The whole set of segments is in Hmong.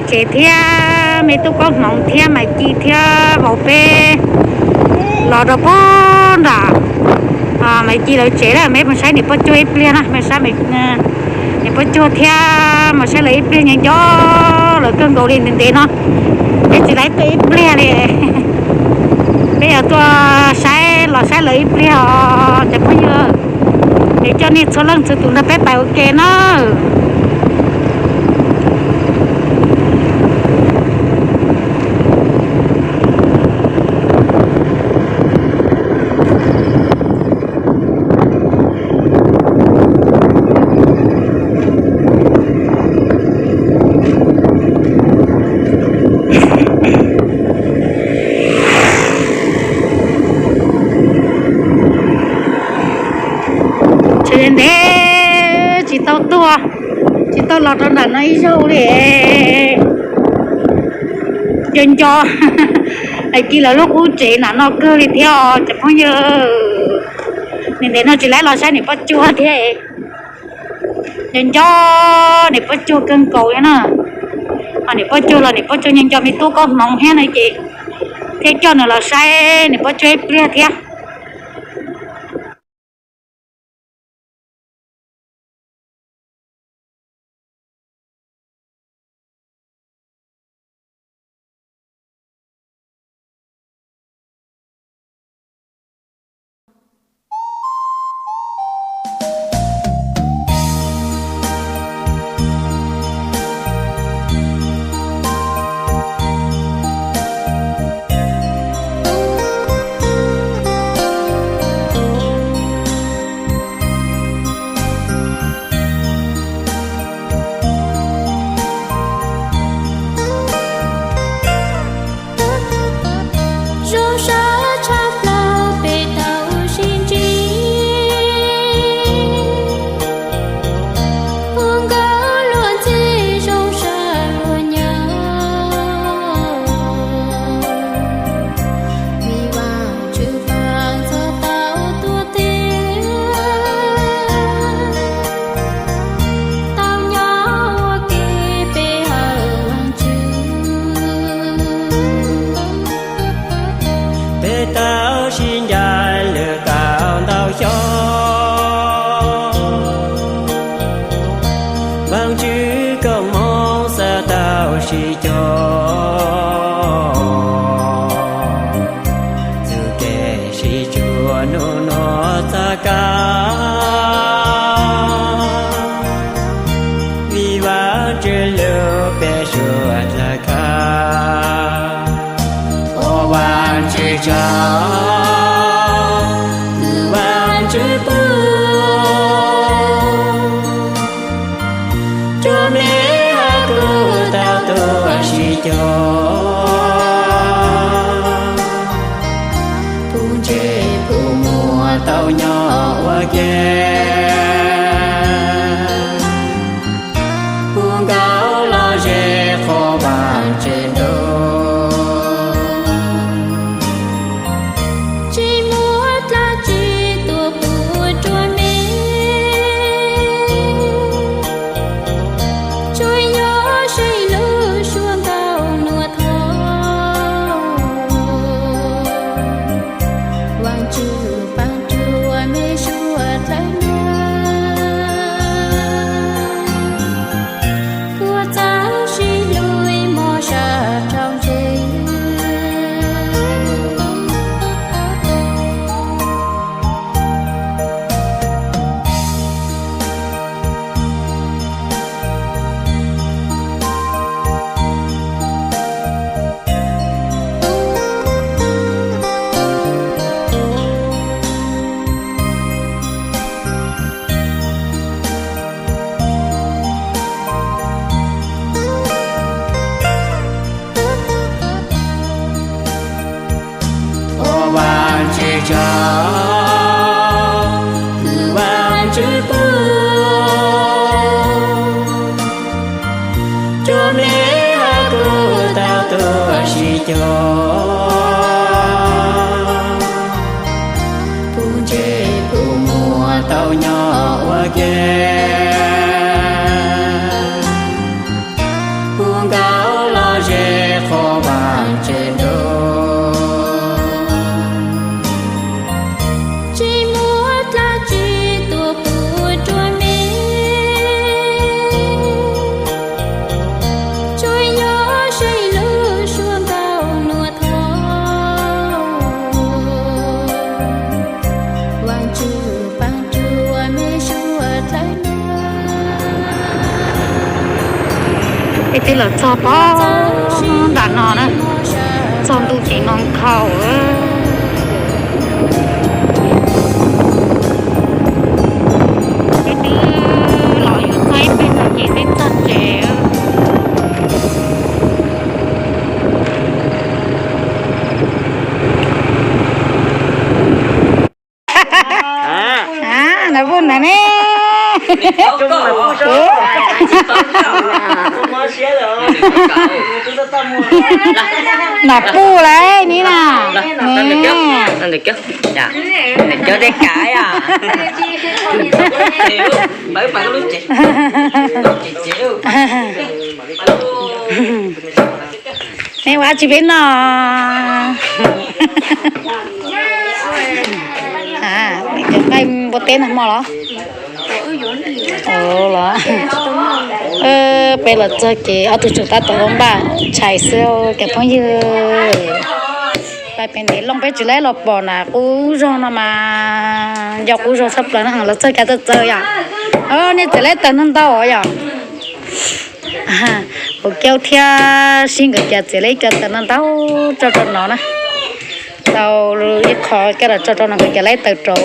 Tsev thiab, me tub Koob Hmoov thiab Maiv Ci thiab vauv peb los rau pem nram Maiv Ci lawv tsev na. Peb mus saib niam poj cuag ib pliag na, peb saib niam poj cuag thiab mus saib lawv ib pliag, nco nco lawv kawg nkaus li. Ntev ntev no peb tsis lawv tuaj ib pliag li. Peb yuav tuaj saib, los saib lawv ib pliag os cov phooj ywg. Es coj nej txhua leej txhua tus nrog peb pais ua ke na. Tseem ntev tsis tau tuaj, tsis tau los rau nram no ib zaug li. Nco nco Maiv Ci lawv lub qub tsev nram no kawg li thiab os cov phooj ywg. Ntev ntev no tsis lawv los saib niam poj cuag thiab. Nco nco niam poj cuag kawg nkaus thiab na. Ho niam poj cuag los niam poj cuag nco nco me tub Koob Hmoov thiab na ces thiaj coj nws los saib niam poj cuag ib pliag thiab. Zoo sab tshaj plaws peb tau sib ntsib, ua nkauj luag ntxhi zoo sab luag nyob. Vim Vajtswv pab txhawb tau tuag tiag, tau nyob ua ke peb hawm Vajtswv. Peb tau sib ncaim lwm tau ntau xyoo, Vajtswv koob hmoov xav tau sib cog, txuj kev sib tsuas hnub nuav txoj kab. Vim Vajtswv lub peb suav dlawg khab, ua Vajtswv tsaug, kwv Vajtswv puag, tsuas me hab kuv tau tuaj sib cog, puv ntses puv muag tau nyob ua ke, puv nkaus los ze qhuas Vajtswv ntuj. Tsis muaj dlaab tsi tuaj puv rua me, tsuas yog saib lub suab nkaus nuav thaum, Vajtswv paab rua me suav dlawg nyob, puab txawj sib hlub mob sab rau ntsev. Ua Vajtswv tsaug, kwv Vajtswv puag, tsuas me hab kuv tau tuaj sib cog, puv ntses puv muag tau nyob ua ke, puv nkaus Twb los txog pob nram no na, txog ntu ces no nkhaus. Twb los yuav txog ib peb hnub ces twb txog tsev. Nav puj nav ne. Nav puj lauj ni na. Cov tej kav, neb ua dab tsi peb no? Cov nqaij npua teb no hmo los? Peb los txog ces ob tug tseem tab tom ua npaj tshais xwb cov phooj ywg. Pais pem ntev loo peb tsis laib los pom na, qub zog no mas nco qub zog tshaj plaws na, los txog cav txawv txawv yom. Nej txiav leb taws no ntau yom. Kuv Kiau thiab Sib nkawd cas txiav leb cov taws no ntau tso rau no na. Tau ib qho coj los tso rau no nkawd cas laib taws rau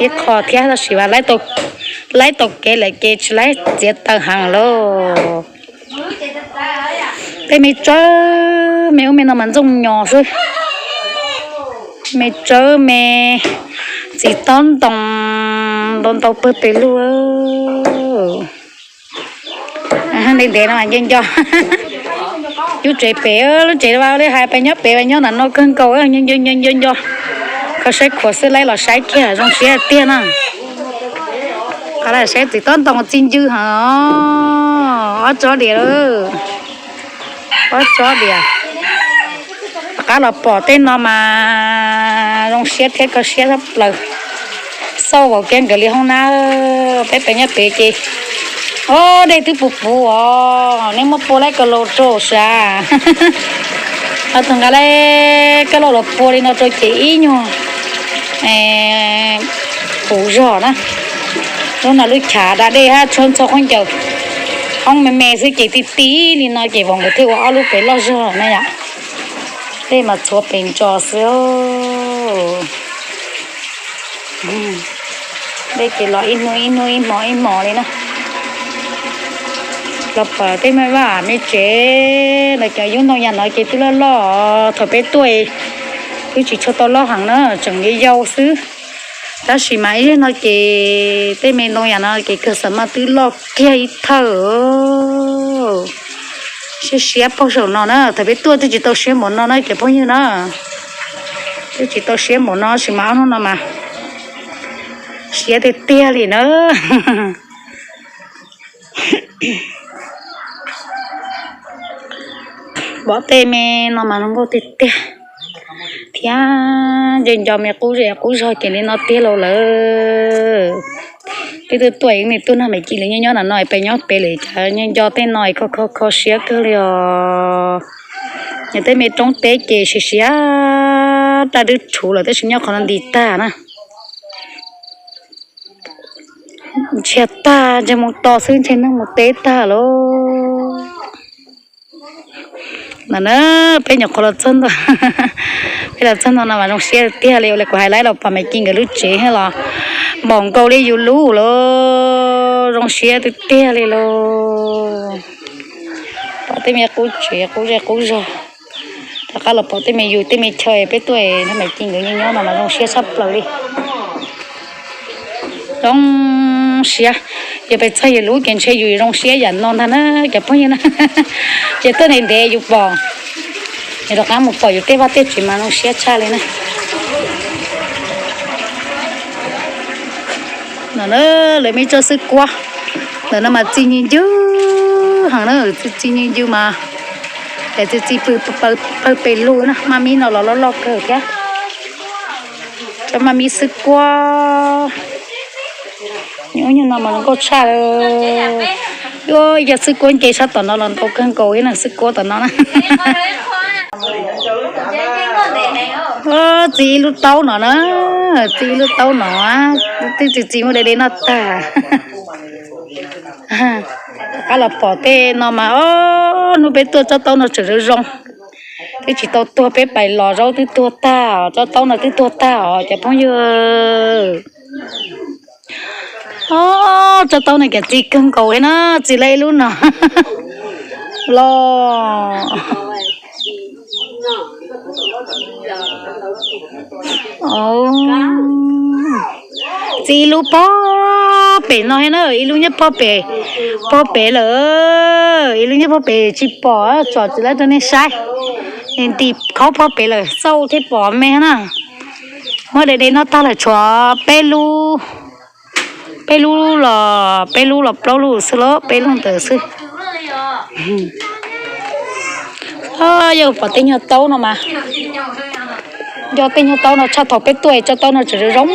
ib qho thiab tab sis mas laib tau kev lawm ces tsis laib txiav taws heev lauj. Tej me tsawb me ub me no mas ntxooj nyos xwb. Me tsawb me txiv tob ntoo ntau ntau pawg pes lug. Ntev ntev no nco nco. Lub tsev pem, lub tsev li hais pes nyob pem, pes nyob ntawm no kawg nkaus, nco nco nco nco. Kho saib khuav xwb, laib los saib kiag zoo siab tiag na. Qhov saib txiv tob ntoo txi ncw heev. Ob tsob diam, ob tsob diam. Rov qab los pom tej no mas zoo siab thiab kho siab tshaj plaws. Xauj vauv kiag nkawd li hoob nab, peb pem nyob pem ces, o, dej twb puv puv os, nej muab pua laib ko los rau sav. Ho tug nqa laib koj lauj los pua li no rau ces ib nyuag puv zog na. Lub no lub chav da dej hab tshuab ntxhua khaub ncaws, hoob me me xwb ces ti ti li no ces vauv nkawd thiaj ua ob lub pem loj zog na yom. Dej mas txhua pes ntso xwb. Dej ces los ib hnub ib hnub ib hmo ib hmo li na. Los pom tej me vaj me tsev lawv cov yub ntoo yam no ces twb loj loj, thaum peb tuaj twb tsis tshua tau loj heev na, tseem yau yau xwb. Tab sis mas ib zaug no ces tej me ntoo yam no ces kawg xav mas twb loj kiag ib thawj. Siab siab paug saum no na, thaum peb tuaj twb tsis tau siab npaum no na cov phooj ywg na. Twb tsis tau siab npaum no sis mas ob hnub no mas siab tiag tiag li na. Pom tej me no mas zoo nkauj tiag tiag thiab nco nco me qub zej qub zog ces li no tiag lauj lawm. Twb tuaj tuaj niaj tuaj nag me cis li nyob nyob ntawm no pem nyob pem li cas nco nco tej no kho kho kho siab kawg li os. Nws tej me roob teb ces siav siav daj dwb rhuv lawm tab sis nyob qhov no nti tag na. Ntsiag tag ntshe mus to xwb ntshe neeg mus teb tag lauj. No na, peb nyuam qhuav los txog ntua, peb los txog ntua no mas zoo siab tiag li, ua li kuv hais laib los pom me ci nkawd lub tsev los npaum nkaus li yus lub lauj, zoo siab tiag tiag li lauj. Pom tej me qub tsev qub zej qub zog, rov qab los pom tej me yus tej me chaw peb tuaj nrog me ci nkawd nyob nyob no mas zoo siab tshaj plaws li. Zoo siab, yog pes txog yus lub ces ntshe yus zoo siab yam no ntag na cov phooj ywg na. Ces tuaj ntev ntev yus pom, yus rov qab mus pom yus tej vaj tej tsev mas zoo siab tshaj li na. No na, lawv me tsob xwb kuab, ntawm no mas txi ncw ncw heev na, txi ncw ncw mas, es txi txi pawg pes lug na, maj mib no los loj loj kawg thiab. Tsob maj mib xwb kuab, nyuj no mas nkauj tshaj. Yog xwb kuab nce sab tom no los ntau kawg nkaus ib leeg xwb kuab tom no na. Txi ib lub taub no na, txi ib lub taub no, twb txi txi muaj deb deb noj tag. Qab los pom tej no mas, o, hnub peb tuaj tsob taub no tseem zoo zoo. Twb tsis tau tuag peb pais los zaub twb tuag tag os, tsob taub no twb tuag tag os cov phooj ywg. O, tsob taub no cas txi kawg nkaus thiab na, txi lawm ib lub no los. Txi ib lub pob pem no thiab na, ib lub nyob pob pem, pob pem lawm, ib lub nyob pob pem tsis pom, tsom tsis lawv rau nej saib. Nws ntim khaub pob pem lawm xauj thiaj pom me na. Muab de de noj tag lawm tshuav peb lub, peb lub los, peb lub los plaub lub xwb los peb lub ntawd xwb. Yog pom tej nyuag taub no mas, yog tej nyuag taub no tshaj thaum peb tuaj tsob taub no tseem zoo zoo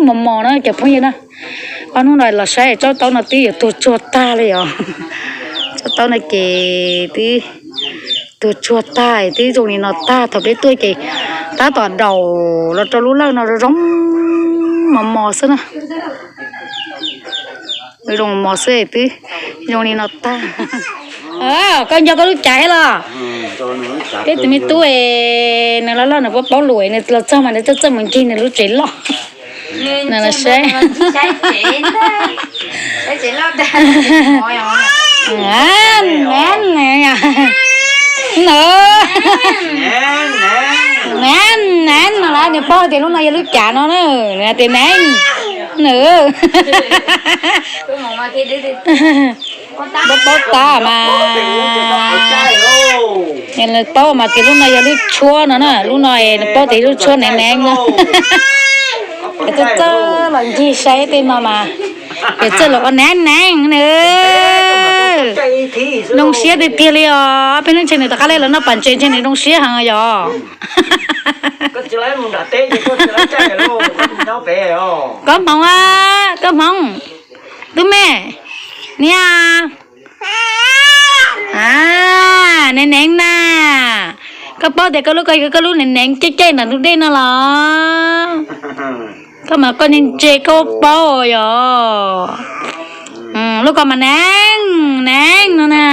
mos mos na cov phooj ywg na. Ob hnub no los saib tsob taub no twb yuav tuag tsuag tag li os. Tsob taub no ces twb tuag tsuag tag, twb zoo li no tag, thaum peb tuaj ces tab tom daum los rau lub lawj no zoo zoo mos mos xwb na. Zoo mos xwb twb zoo li no tag. Koj nco koj lub cav thiab los? Peb tus me tub es nws loj loj nws paub paub lus, nws los txog mas nws txawj txawj mus ncig nws lub tsev loj. Nws los saib. Neeb, neeb no las nws paub tias lub no yog lub cav no na, nws hais tias neeb, nws paub paub tab mas, nws paub mas tias lub no yog lub tshuab no na, lub no nws paub tias lub tshuab neeb neeb no. Ces txawj txawj los ncig saib tej no mas, ces txawj los ua neeb neeb na. Zoo siab tiag tiag li os, peb hnub ntshe nws rov qab los noj pam ntses ntshe nws zoo siab heev yog. Koob hmoov, koob hmoov, tub me, niam, neeb neeb na. Koj paub tias koj lub ko yog koj lub neeb neeb caij caij ntawm ntug dej no los? Koj mas koj ntse ntse koj paub yog. Lub ko mas neeb neeb no na.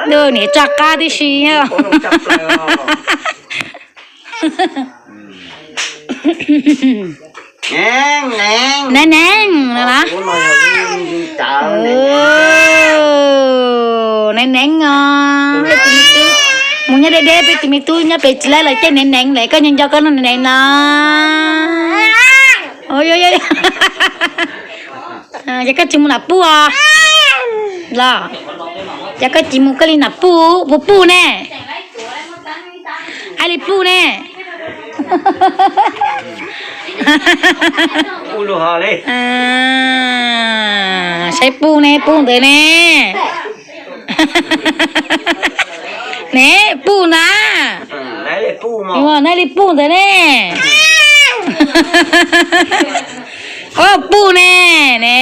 Niam tsa qab tib si. Neeb neeb no na. Neeb neeb os, peb tus me tub mus nyob deb deb, peb tus me tub nyob pem tsis laib los caij neeb neeb lawm, koj nco nco koj lub neeb neeb no. Yog koj tsis mus nam puj os los, yog koj tsis mus koj li nam puj, puj puj ne, ai li puj ne. Saib puj ne, puj ntawd ne. Ne puj na. Nab li puj ntawd ne. Ob puj ne, ne.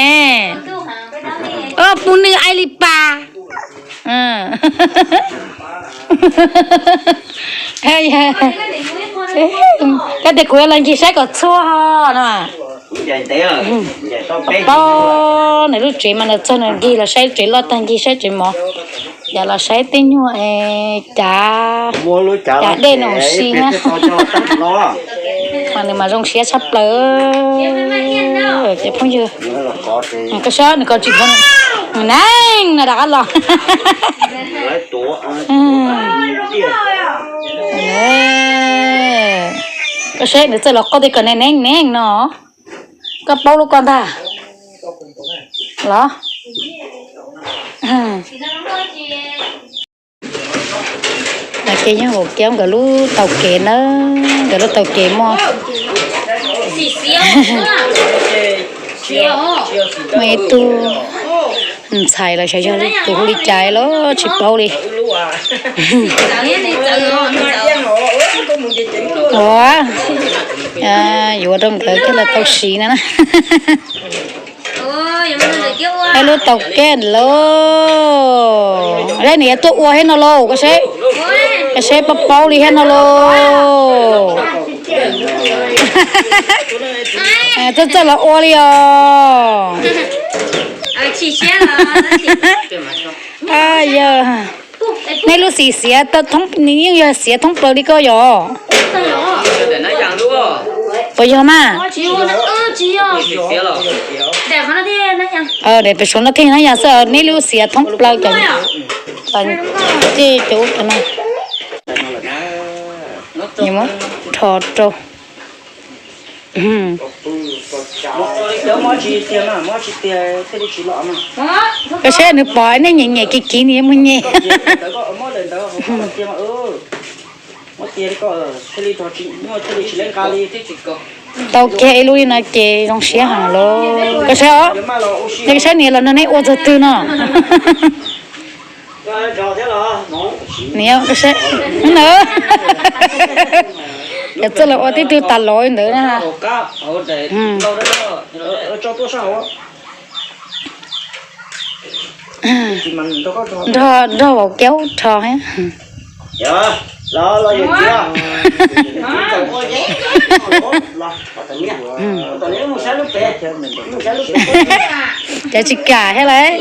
Ob puj nws ai li pas. Koj tias kuv yuav los ncig saib kom txhua ho no. Paub nws lub tsev mas nws txog nws ncig los saib tsev loj tag ncig saib tsev mov, yam los saib tej nyuag cav, cav dej no si na. Mas nws mas zoo siab tshaj plaws ces phooj ywg. Koj saib nws ko tsis, neeb na rov qab los. Koj saib nws txawj los quaj tej kom neeb neeb no. Koj paub lub ko ntag los? Ces yog Vaum Kiab nkawd lub taug kev na, nkawd lub taug kev muaj, muaj ib tug ntxhais los xyov yog tus hu li cas los tsis paub li. Ua, yuav rau nkawd thiaj li tau siv na. Lub taug kev lauj, nws yuav tuaj ua thiab no lauj, koj seb, koj seb paub paub li thiab no lauj. Txawj txawj los ua li os. Yog, nej lub xim xiav thoob, nws yeej yog xiav thoob plaws li koj yog. Puas yog mas? Des pem saum no thiaj nab yas xwb, neb lub xiav thoob plaws cov. Ces cov ub no, muab rho rau. Koj saib nws pom nej nyem nyem kiv kiv nws yuav mus nyem. Tau kiag ib lub li no ces zoo siab heev lauj. Koj saib os, nej saib niam los no neb ua txog twg no. Niam, koj saib na, yog txawj los ua tib tug tas lov ntawd na. Nrog, nrog vauv kiaub rho thiab. Cov tsis kam thiab lauj.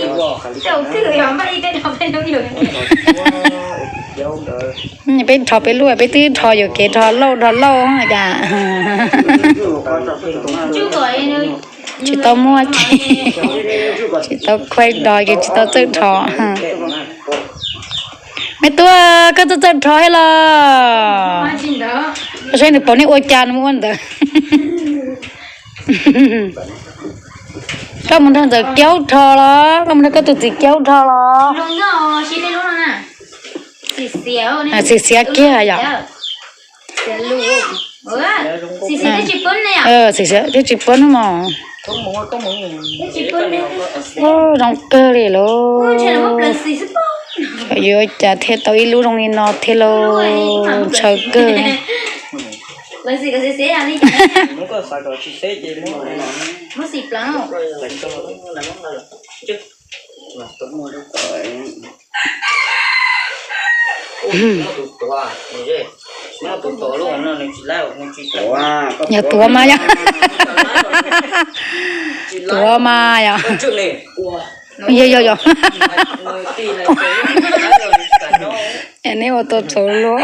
Peb rho peb lub, peb twb rho yuam kev rho lauj rho lauj cas. Tsis tau muaj, tsis tau khuaj do ces tsis tau txawj rho. Me tub, koj txawj txawj rho thiab los? Koj saib nws pom nej ua cas nws mus ua ntawd. Koj mus nrog ntxawm kiaub rho los? Koj mus nrog koj tus txiv kiaub rho los? Xim xiav kiag yom. Xim xiav twb tsis pub mog. Zoo kawg li lauj. Yuav cas thiaj tau ib lub zoo li no thiab lauj, ntshaw kawg. Yog tuav mas yog, tuav mas yog. Yog yog yog. Neb ua tau txaus luag.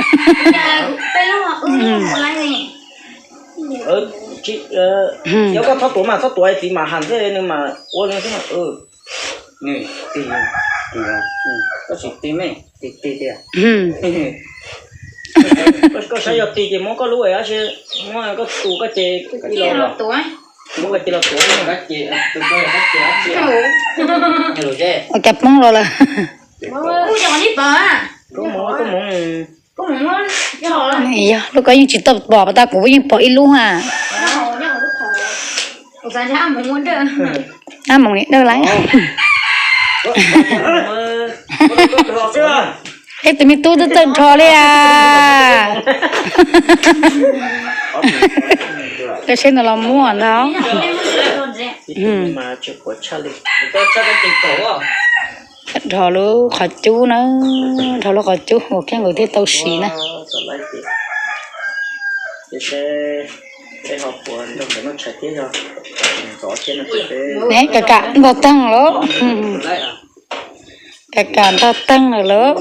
Yog koj txhob tuav mas, txhob tuav txiv mas has xwb nws mas ua li xwb. Koj saib yog tig ces muab koj lub es, muab koj tus koj ces muab koj ces los tuav. Ua cas poob los lawm. Yog lub koj yeej tsis tau pom, pas tas kuv yeej pom ib lub ha. Ab moos li dawj lawm. Peb tus me tub twb txawj rho li as. Koj saib nws los muaj ntag. Rho lub qhov cub na, rho lub qhov cub ua kiag nkaus thiaj tau siv na. Ne, kam kam ntog teeg lawm. Kam kam ntog teeg lawm lauj.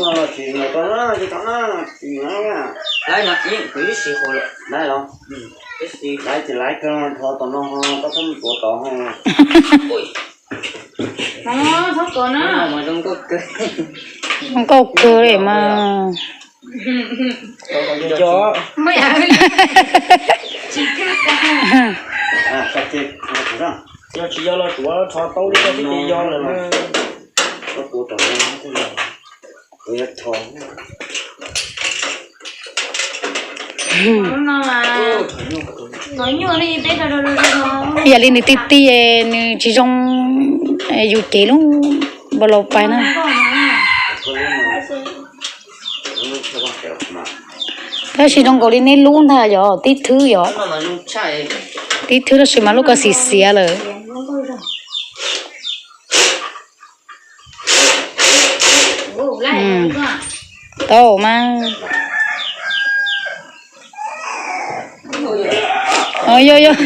Zoo nkauj kawg li mas. Yog tsis yog los tuav rho tau li koj twb tias yog lawm na. Yam li nws ti ti, nws tsis zoo yus cev lub npau laus pais na. Tab sis zoo nkaus li neb lub ntag yog tib thwb yom. Tib thwb tab sis mas lub ko xim xiav lawm. Tau mas. Yog yog.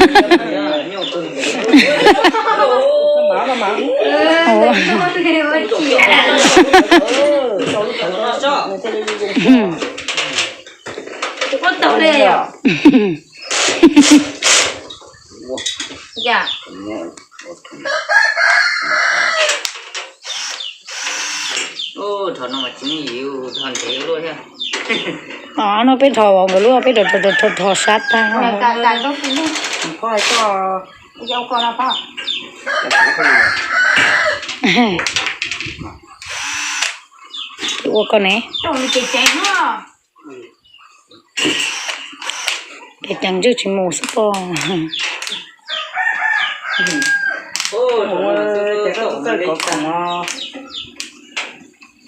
No peb dhos nkawd lub, peb dhos sab tag. Ua koj ne. Ces ceev ntswj tsis mus xwb pom.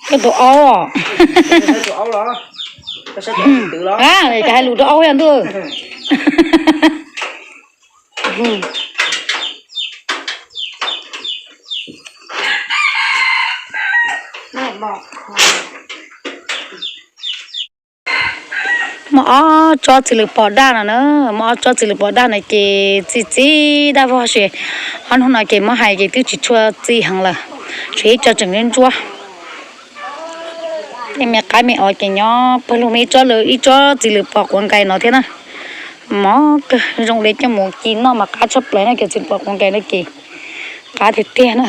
Koj tus aub. Ces hais lus rau aub thiab ntuj. Muaj ob tsob txiv lws pom daj no na, muaj ob tsob txiv lws pom daj no ces txi txiv daj vog si. Ob hnub no ces muab hais ces twb tsis tshua txi heev lawm, tshuav ib co tseem ntsuab ntsuab. Me qaib me os ces nyob pawg lug, ib tsob lws, ib tsob txiv lws pom quav nqaim no thiab na. Mob kawg, zoo li coj mus ci noj mas qab tshaj plaws no, cov txiv lws pom quav nqaim no ces qab tiag tiag na.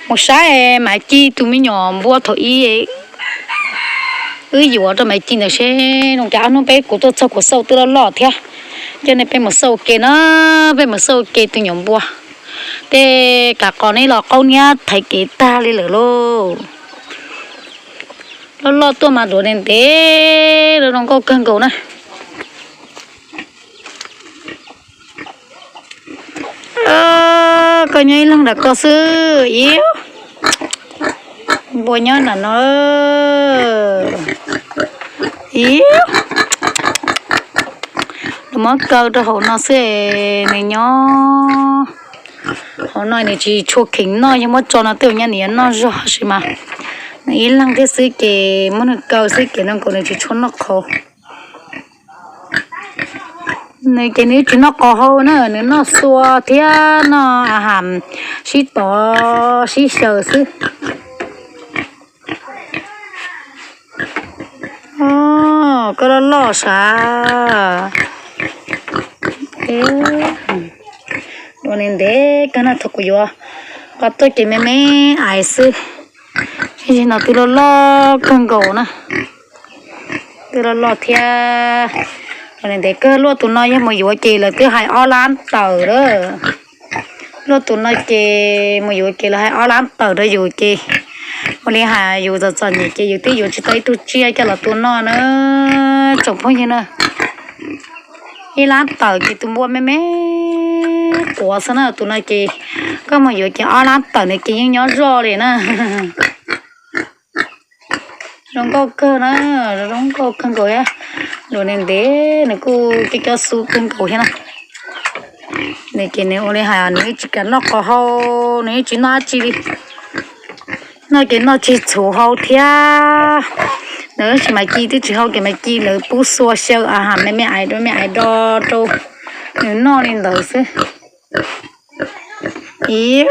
Mus saib Maiv Ci tus me nyuam npua thaum ub, wb yuav rau Maiv Ci ntawd seb zoo cas, ob hnub peb kuv tuaj txog kuv xauj twb loj loj thiab. Coj nej peb mus xauj ua ke na, peb mus xauj ua ke tus nyuam npua. Tej kav qos neb los qaub niab thaiv kev tag li lawm lauj. Loj loj tuaj mas duav ntev ntev, zoo nkauj kawg nkaus na. Koj nyob ib leeg nram koj xwb, iv. Npua nyob nram no, iv. Nws muab kaw rau hauv no xwb, nws nyob hauv no nws tsis tshua kheev noj, yog muab tso no twb nyab nws yuav noj zog sis mas nws ib leeg thiab xwb ces muab nws kaw xwb ces zoo nkaus nws tsis tshua noj qhauv. Nws ces nws tsis noj qos hau na, nws noj xua thiab noj a has sib tov sib xyaw xwb. Koj loj loj sav. Duav ntev ntev kawg na, thaum kuv yuav qos tuaj ces me me aiv xwb. Ib no twb loj loj kawg nkaus na. Twb loj loj thiab. Duav ntev ntev kawg, luaj tus no yog mus yuav ces lawv twb hais ob lab tawm lawm. Luaj tus no ces mus yuav ces lawv hais ob lab tawm rau yus ces ua li hais yus txom txom nyem ces yus twb yuav tsis tau ib tug tsiaj coj los tua noj na tsoom phooj ywg na. Ib lab tawm ces tus npua me me quav xwb na, tus no ces koj mus yuav ces ob lab tawm nws ces yeej nyob zoj li na. Zoo nkauj kawg na, zoo nkauj kawg nkaus thiab. Duav ntev ntev nws kuj coj coj xub kawg nkaus thiab na. Nws ces nws ua li hais nws tsis kam noj qos hau, nws tsis noj dab tsi li. Noj ces noj tsis txhuv hau thiab. Nws tab sis Maiv Ci twb tsis hau ces Maiv Ci lawv pub xua xyaw a has me me aiv rau me aiv do rau nws noj li ntawd xwb. Iv,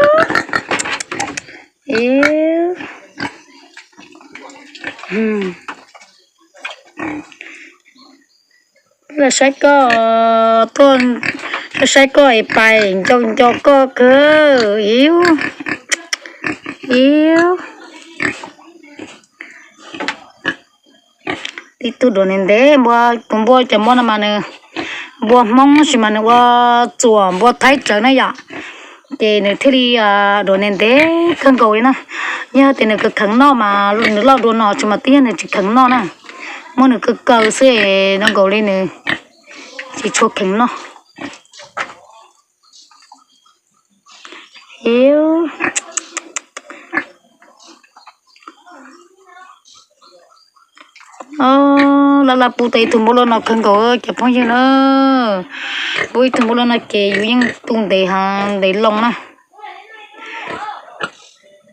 iv, peb los saib koj, tuaj saib koj es pais nco nco koj kawg, iv, iv. Tib tug duav ntev ntev, npua, tus npua cov npua no mas nws npua Hmoob tab sis mas nws ua txuam npua Thaib tsawv na yom, ces nws thiaj li duav ntev ntev kawg nkaus li na. Yog tias nws kheev kheev noj mas nws loj dua no, tsis mas twb yog nws tsis kheev noj na. Muab nws kaw kaw xwb zoo nkaus li nws tsis tshua kheev noj. Laj laj pub tau ib tug npua luaj no kawg nkaus cov phooj ywg na. Pub ib tug npua luaj no ces yus yeej tu ntev heev ntev loo na.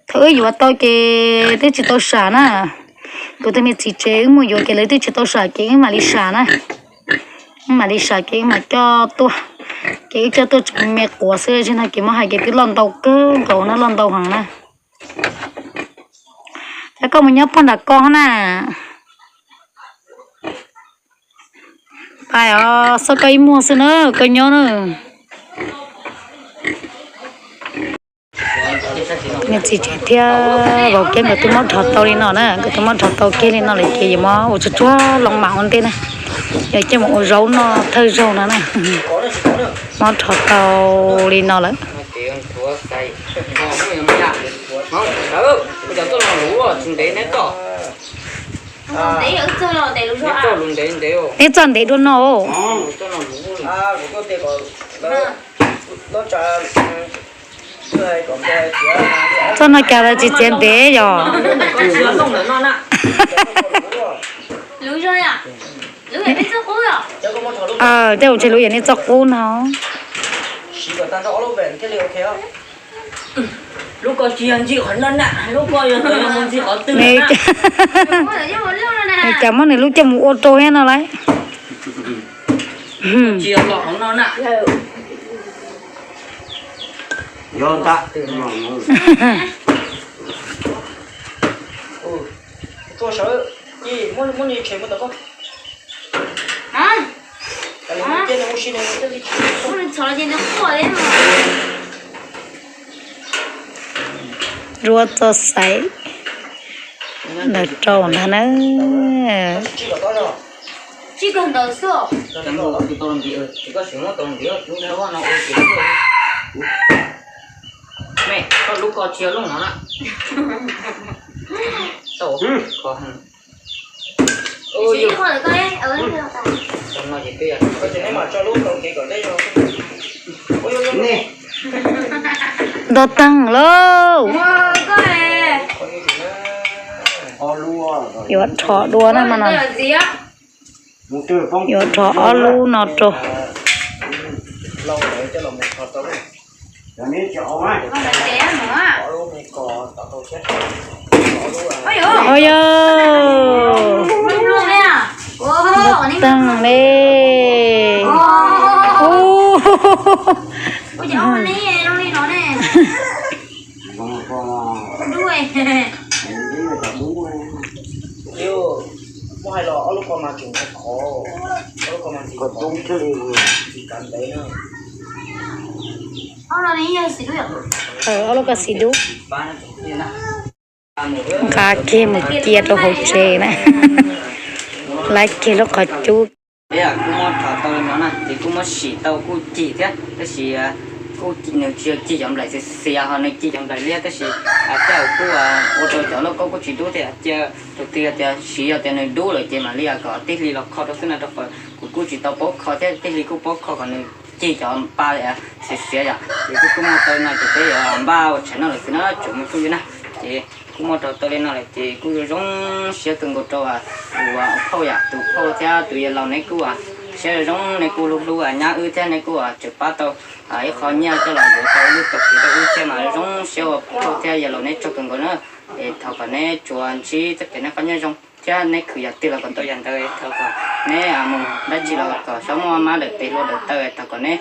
Thaum wb yuav tau ces twb tsis tau sam na. Kuv tus me txiv tsev wb mus yuav ces lawv twb tsis tau sam ces wb mam li sam na. Wb mam li sam ces wb mam coj tuaj. Ces wb coj tuaj tseem me quav xwb, tsis no ces muab hais ces twb loj ntau kawg nkaus na, loj ntau heev na. Ces koj mus nyob pog nram ko na. Pais os, xoj koj ib muag xwb na, koj nyob na. Niam txiv tsev thiab vauv kiab nkawd twb muab rho tau li no na, nkawd twb muab rho tau kiag li no lawm ces yuav muab ua tsuag tsuag loo mam ua ntej na. Yog coj mus ua zaub noj thawj zaug no na. Muab rho tau li no lawm. Neb txoj ntev dua no. Txoj no cas tsis txiav ntev yog? Tej ua tsis lub yog nej txoj qub no. Lub ko tsis yog ntxig qhov no na, lub ko yog ntxig qhov twg na. Cas muab nws lub coj mus ua rau thiab no lauj. Tsis yog los qhov no na. Zuav txoj xaiv ntawm rau ntag na. Nto teeg lauj. Yuav rho dua na mas no. Yuav rho ob lub no rau. Ua yog, nto teeg li. Ob lub ko xis dub. Nqa kiag mus cia rau hauv tsev na. Laib kiag lub qhov cub. Kuj muab rho tau li no na, ces kuj muab sim tau kuj cig thiab, tab sis kuj nws tsis yog cig cov nplaim xiav xiav ho nws cig cov nplaim liab, tab sis tej zaum kuj ua rau cov lauj kaub kuj tsis dub thiab, cia tus twg tias siv yog tias nws dub lawm ces mam li kom tij hli los kho rau xwb no, rau qhov kuv kuj tsis tau paub kho thiab, tij hli kuj paub kho kom nws cig cov pa xiav xiav yom. Ces kuj kuj muab tau no ces peb yuav npaj ua tshais noj lawm xwb na tsoom me phooj ywg na. Ces kuj muab rau tau li no lawm ces kuj zoo zoo siab kawg nkaus rau tus phauj yom, tus phauj thiab tus yawg laus neb kuj siab zoo, neb kuj hlub hlub nyab wb thiab neb kuj tseem pab tau ib qho nyiaj coj los yuav tau lub tau kev rau wb thiab mas zoo siab ua phauj thiab yawg laus neb tsaug kawg nkaus na. Es thov kom neb tsuas ntsib txoj kev noj qab nyob zoo thiab neb khwv yam twg los kom tau yam ntawd, thov kom neb mus dab tsi los kom txhob muaj mab dawm tes hlua dawm taw, thov kom neb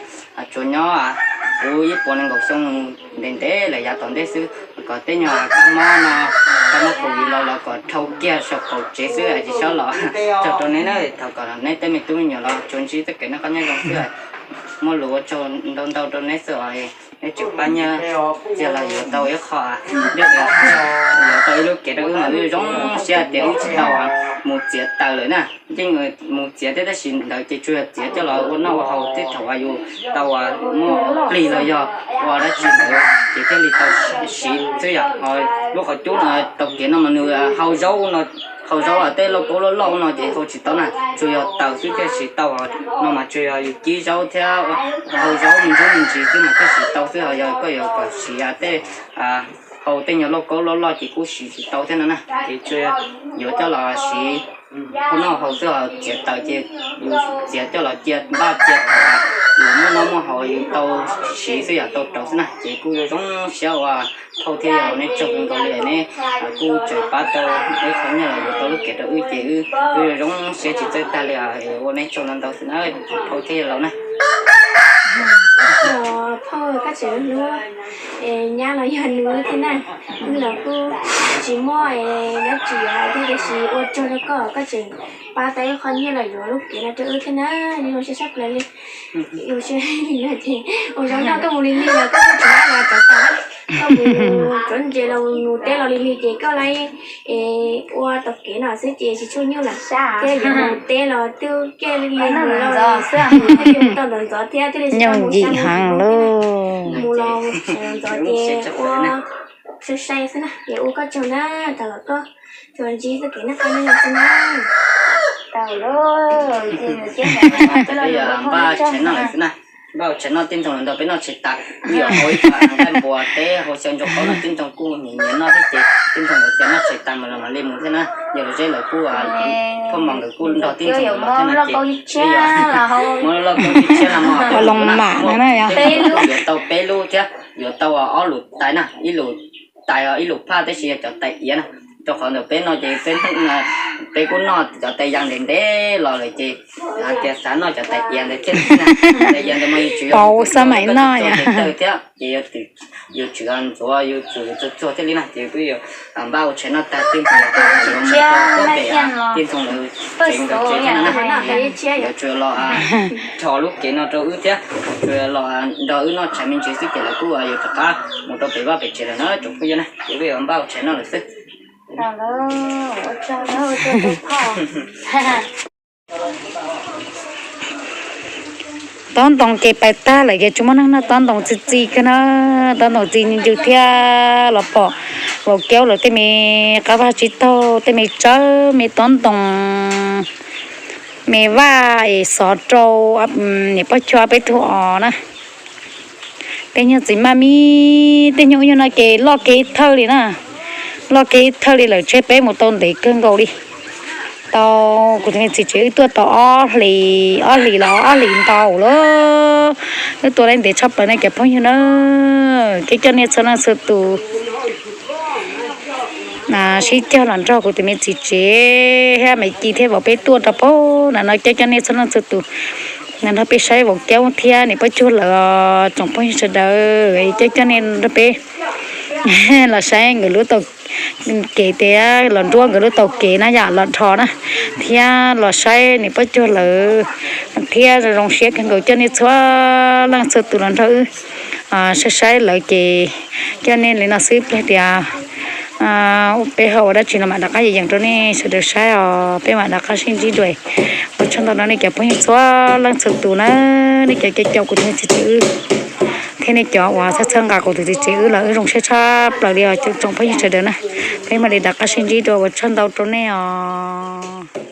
tsuas nyob puv ib puas nees nkaum xyoo ntev ntev lawm yav tom ntej xwb, kom tej nyuag kab mob no, kab mob covid los los kom dhau kiag saum qaum tsev xwb tsis txhob los txog rau neb na, thov kom neb tej me tub me nyuam los tsuas ntsib txoj kev noj qab nyob zoo xwb. Muaj lus ua tsaug ntau ntau rau neb xwb os. Neb tseem pab nyiaj txiag los yuav tau ib qho, yuav tau ib lub kev rau wb mas wb zoo siab tias wb tsis tau mus txiav taws lawm na. Yeej mus txiav thiab tab sis ntawd ces tsuas yog txiav coj los ua noj ua haus tej thaum uas yus tau muaj plig los yog ua dab tsi ntawd ces thiaj li tau siv xwb yom. Ho lub qhov cub no tau kev no mas nws hau zaub no, hau zaub tej lauj kaub loj loj no ces hau tsis tau na, tsuas yog taws xwb thiaj siv tau. No mas tsuas yog yus cib zaub thiab hau zaub me ntsis me ntsis xwb mas thiaj siv tau xwb, ho yog koj yuav kom siv tej hau tej nyuag lauj kaub loj loj ces kuj siv tsis tau thiab no na. Ces tsuas yuav coj los siv ua noj haus xwb, ho txiav taws ces yus txiav coj los cia npaj cia thaum yus muaj noj muaj haus yus tau siv xwb yom, tau rau xwb na. Ces kuj zoo zoo siab ua phauj thiab yawg laus neb tsaug kawg nkaus li neb kuj tseem pab tau ib qho nyiaj los yuav tau lub kev rau wb ces wb kuj zoo zoo siab tsis txawj tag li, ua neb tsaug ntau ntau xwb na phauj thiab yawg laus na. Phauj, koj tseem hlub nyab los yog nws thiab na. Wb los kuj tsis muaj dab tsi hais thiab, tiam sis ua tsaug rau koj, koj tseem pab tau ib qho nyiaj los yuav lub kev no rau wb thiab na. Zoo siab tshaj plaws li. Ua zoo noj koj mus li lig los koj tseem los rov tau, koj mus tsuav ntses los mus teb los li lig ces koj los ua tau kev no xwb ces tsis tshua nyuaj lawm thiab. Yuav mus teb los twb kiag li lig mus los xwb, tau ntxov ntxov thiab thiaj li tsis tau mus yim heev lawm. Mus los ntxov ces ua sai sai xwb na, ces ua koj tsaug na, tau kom koj tsuas ntsib txoj kev noj qab nyob zoo xwb na. Npaj tshais noj lawm xwb na. Npaj tshais noj, tib ntoog lawv nrog peb noj tshais tas, wb yuav hau ib co nqaij npua teb hau xyaw ntsuag qaub no, tib ntoog kuj nyiam nyiam noj thiab ces tib ntoog lawv tias noj tshais tas mus los mam li mus thiab na. Yog los zeb lawv kuj, phauj Mos nkawd kuj nrog tib ntoog lawv los thiab no ces muab lub lauj kaub tshiab no los loo mam no na, yuav tau peb lub thiab, yuav tau ob lus tais na, ib lus tais, ib lus phaj, tab sis yog cov tais iav na. Rau qhov ntawm peb no ces peb, peb kuj noj cov tais yas ntev ntev los lawm ces hais tias xav noj cov tais iav ntawd thiab na. Tais iav ntawd mas yus tsum yog tawg thiab ces yus tsum ntxuav, yus tsum txuag txuag thiaj li na. Ces kuj yuav npaj ua tshais noj tag tib ntoog los, tib ntoog lawv tsev nkawd tsev thiab na. Yuav tsum los rho lub kev no rau wb thiab, yuav tsum los nrog wb noj tshais me ntsis xwb ces lawv kuj yuav rov qab mus rau pem vaj pem tsev lawm na tsoom phooj ywg na. Ces wb yuav npaj ua tshais noj lawm xwb. Tob ntoos ces pais tag lawm ces tsis muaj neeg noj tob ntoos, txi txiv kawg na. Tob ntoos txi ncw thiab los pom Vaum Kiaub lawv tej me qab vaj tsib taug, tej me tsawb, me tob ntoos, me vaj es xov rau niam Paj Chua peb tug os na. Peb nyuag txiv maj mib tej nyuag ub nyuag no ces loj kiag ib thawj li na. Loj kiag ib thawj li lawm, tseg peb mus tau ntev kawg nkaus li. Tau kuv tus me txiv tsev wb tuaj tau ob hlis, ob hlis los ob hlis ntau lawm. Wb tuaj lawm ntev tshaj plaws ne cov phooj ywg na. Coj coj nej txhua leej txhua tus sib cog los nrog kuv tus me txiv tsev thiab Maiv Ci thiab Vaum peb tuaj rau pem no, coj coj nej txhua leej txhua tus los nrog peb saib Vaum Kiaub thiab niam Paj Cuag lawv tsoom phooj ywg sawv daws, coj coj nej nrog peb los saib nkawd lub tau kev tias los nruab nkawd lub tau kev na yom, los dhos na, thiab los saib niam Paj Cuag lawv thiab zoo zoo siab kawg nkaus coj nej txhua leej txhua tus los nrog wb saib saib lawv ces coj nej li no xwb, pliag tias peb ho ua dab tsi los mam rov qab yees yees rau nej sawv daws saib os, peb mam rov qab sib ntsib dua. Ua tsaug ntau rau nej cov phooj ywg txhua leej txhua tus na, nej cov caum kuv tus me txiv tsev wb thiab nej cov uas txhawb txhawb nqa kuv tus txiv tsev wb los wb zoo siab tshaj plaws li os tsoom phooj ywg sawv daws na. Peb mam li rov qab sib ntsib dua, ua tsaug ntau rau nej os.